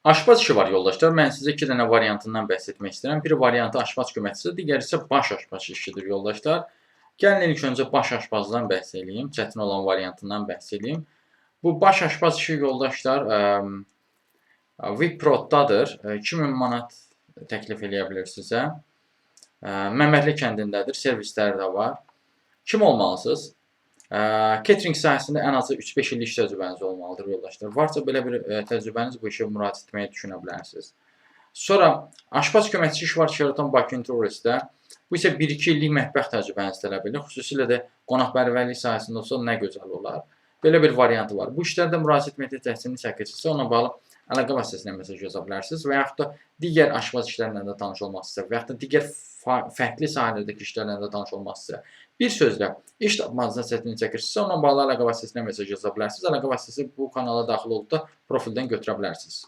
Aşpaz işi var yoldaşlar. Mən sizə 2 dənə variantından bəhs etmək istəyirəm. Biri variantı aşpaz köməkçisi, digəri isə baş aşpaz işidir yoldaşlar. Gəlin ilk öncə baş aşpazdan bəhs eləyim, çətin olan variantından bəhs eləyim. Bu baş aşpaz işi yoldaşlar Viprotdadır. 2000 manat təklif eləyə bilər sizə. Məmərli kəndindədir, servisləri də var. Kim olmalısınız? Catering sahəsində ən azı 3-5 illik iş təcrübəniz olmalıdır yoldaşlar. Varsa belə bir təcrübəniz, bu işə müraciət etməyi düşünə bilərsiniz. Sonra aşpaz köməkçisi iş var Sheraton Bakı Touristdə. Bu isə 1-2 illik mətbəx təcrübəniz tələb edir. Xüsusilə də qonaqpərvərlik sahəsində olsa nə gözəl olar. Belə bir variantı var. Bu işlərdə müraciət etməkdə çətinlik çəkirsinizsə, onunla bağlı əlaqə vasitəsilə mesaj yaza bilərsiniz və yaxud da digər aşpaz işlərlə də tanış olmaq istəyirsə və yaxud da digər fərqli sahələrdəki işlərlə də tanış olmaq istəyirsə, bir sözlə iş tapmaqda çətinlik çəkirsinizsə, onunla bağlı əlaqə vasitəsilə mesaj yaza bilərsiniz. Əlaqə vasitəsi bu kanala daxil olduqda profildən götürə bilərsiniz.